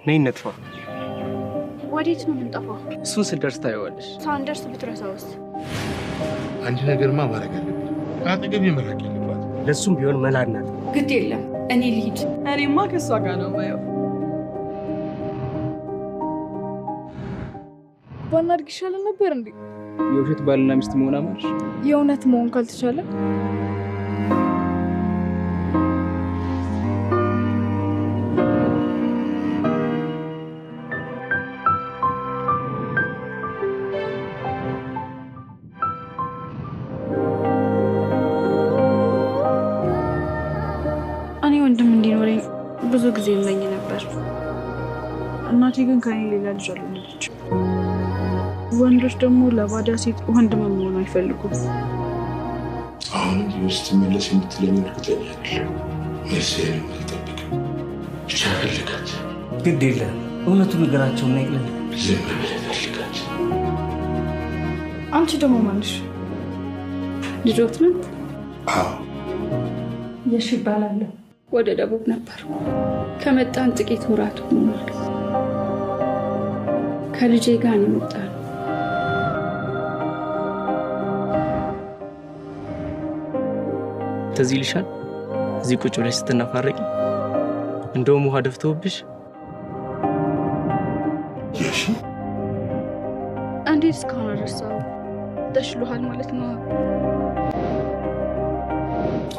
ነይ እንጥፋ። ወዴት ነው የምንጠፋው? እሱን ስንደርስ ታየዋለሽ። ሳንደርስ ብትረሳውስ? አንድ ነገርማ ማድረግ አለብኝ። ከአጠገቤ መራቅ የለባትም። ለእሱም ቢሆን መላ እናት። ግድ የለም፣ እኔ ልሂድ። እኔማ ከእሷ ጋር ነው የማየው። ባናድግ ይሻለን ነበር እንዴ? የውሸት ባልና ሚስት መሆን አማርሽ? የእውነት መሆን ካልተቻለ። እኔ ወንድም እንዲኖረኝ ብዙ ጊዜ እመኝ ነበር። እናቴ ግን ከኔ ሌላ ልጅ አልወለደችም። ወንዶች ደግሞ ለባዳ ሴት ወንድም መሆን አይፈልጉም። አሁንም ቢሆን ስትመለስ የምትለኝ እርግጠኛ አይደለሁም። መልስህንም አልጠብቅም። ብቻ ፈልጋት። ግድ የለም፣ እውነቱን ንገራቸውና ይቅለል። ዝም ብለህ ፈልጋት። አንቺ ደግሞ ማንሽ? ልጆት ናት። አዎ። የሺ ይባላለሁ። ወደ ደቡብ ነበር ከመጣን ጥቂት ወራት ሆኖናል። ከልጄ ጋር ነው የመጣነው። ትዝ ይልሻል? እዚህ ቁጭ ብለሽ ስትናፋረቂ እንደውም ውሃ ደፍተውብሽ። የሺ። እንዴት እስካሁን አልረሳሁም? ተሽሎሃል ማለት ነው።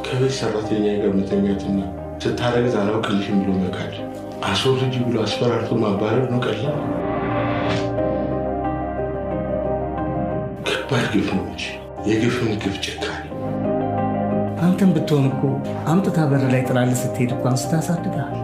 ከቤት ሰራተኛ ጋር መተኛትና ስታረግዝ አላውቅልሽም ብሎ መካድ፣ አስወርጂ ብሎ አስፈራርቶ ማባረር ነው ቀላል? ከባድ ግፍ ነው እንጂ የግፍን ግፍ ጭካኔ። አንተም ብትሆን እኮ አምጥታ በር ላይ ጥላልህ ስትሄድ እኮ አንስታ አሳድገሃል።